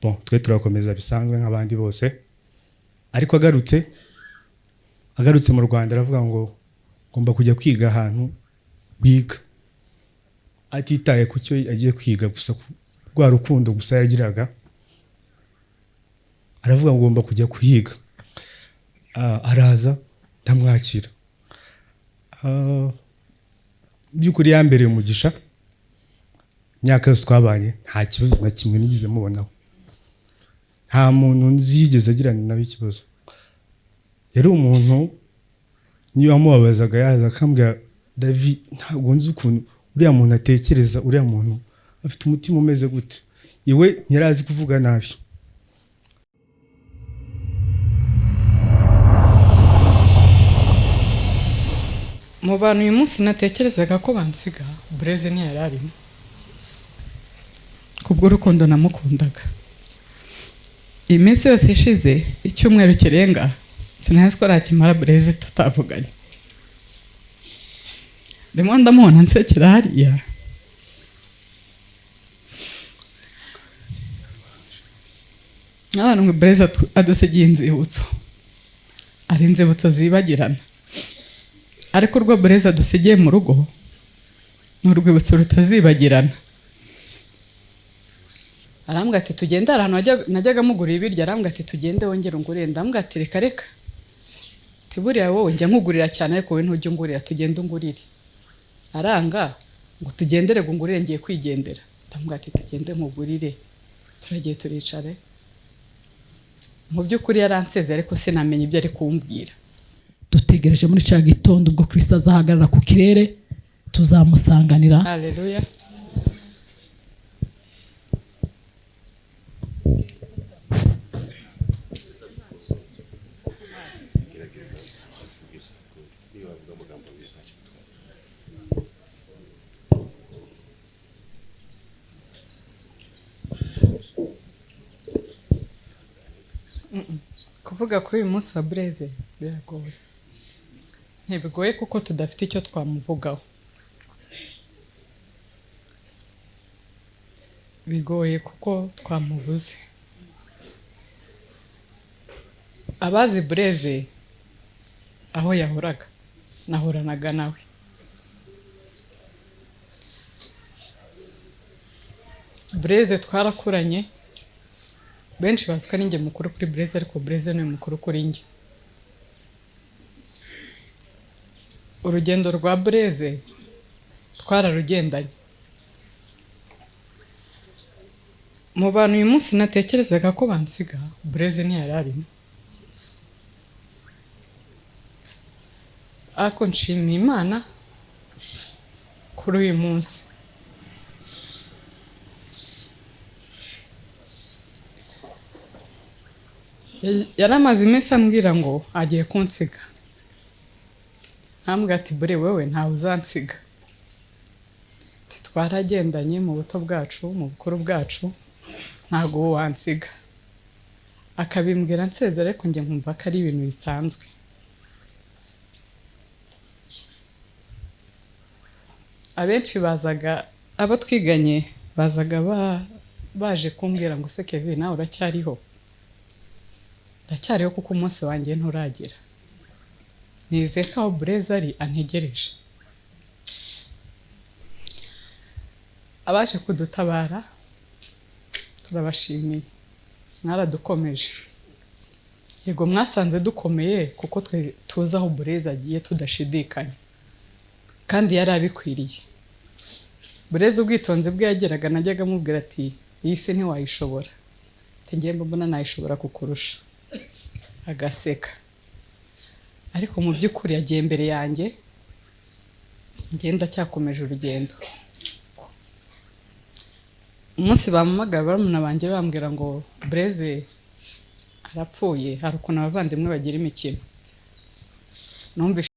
Bon, twe turakomeza bisanzwe nk'abandi bose, ariko agarutse mu Rwanda aravuga ngo ngomba kujya kwiga ahantu wiga, atitaye ku cyo agiye kwiga, gusa rwa rukundo gusa yagiraga, aravuga ngo ngomba kujya kuhiga. Araza ndamwakira. By'ukuri yambereye umugisha. Imyaka yose twabanye nta kibazo na kimwe nigeze mubonaho, nta muntu nzi yigeze agirana nawe ikibazo. Yari umuntu niyo wamubabazaga yaza akambwira: "David, ntabwo nzi ukuntu uriya muntu atekereza, uriya muntu afite umutima umeze gute?" Iwe ntiyari azi kuvuga nabi. Mu bantu uyu munsi natekerezaga ko bansiga, Bureze ntiyari arimo, kubw'urukundo namukundaga. Iyi minsi yose ishize, icyumweru kirenga, sinari ko nakimara Bureze tutavuganye. Ndimo ndamubona nsekera hariya. Nk'abantu ngo Bureze adusigiye inzibutso, ari inzibutso zibagirana, ariko urwo Bureze adusigiye mu rugo ni urwibutso rutazibagirana. Arambwira ati tugende. Hari ahantu najyaga mugurira ibiryo, arambwira ati tugende wongere ungurire. Ndambwira ati reka reka, ati buriya wowe njya nkugurira cyane, ariko wowe ntujya ungurira, tugende ungurire. Aranga ngo tugendere ngo ungurire, ngiye kwigendera. Ndamubwira ati tugende nkugurire. Turagiye turicare. Mu by'ukuri yaransezeye, ariko sinamenya ibyo ari kumbwira. Dutegereje muri cya gitondo ubwo Kristo azahagarara ku kirere, tuzamusanganira. Haleluya. Kuvuga kuri uyu munsi wa Bureze biragoye. Ntibigoye kuko tudafite icyo twamuvugaho, bigoye kuko twamubuze. Abazi Bureze aho yahoraga, nahoranaga nawe. Bureze twarakuranye. Benshi bazi ko ari njye mukuru kuri Bureze, ariko Bureze ni mukuru kuri njye. Urugendo rwa Bureze twararugendanye. Mu bantu uyu munsi natekerezaga ko bansiga, Bureze ntiyari arimo, ariko nshimiye Imana kuri uyu munsi. Yari amaze iminsi ambwira ngo agiye kunsiga. Ntambwira ati bure wewe ntawe uzansiga. Ati twaragendanye mu buto bwacu, mu bukuru bwacu, ntabwo uwo wansiga. Akabimbwira nsezera, ariko njye nkumva ko ari ibintu bisanzwe. Abenshi bazaga, abo twiganye bazaga baje kumbwira ngo se Kevin nawe uracyariho? Ndacyariho kuko umunsi wanjye nturagera. Nizeye ko aho Bureze ari antegereje. Abaje kudutabara turabashimiye, mwaradukomeje. Yego mwasanze dukomeye kuko twe tuzi aho Bureze agiye tudashidikanya, kandi yari abikwiriye. Bureze ubwitonzi bwe yageraga, najyaga amubwira ati iyi si ntiwayishobora, ati njye mbona nayishobora kukurusha, agaseka. Ariko mu by'ukuri yagiye mbere yanjye, njye ndacyakomeje urugendo. Umunsi bampamagara barumuna banjye bambwira ngo Bureze arapfuye, hari ukuntu abavandimwe bagira imikino. Numvise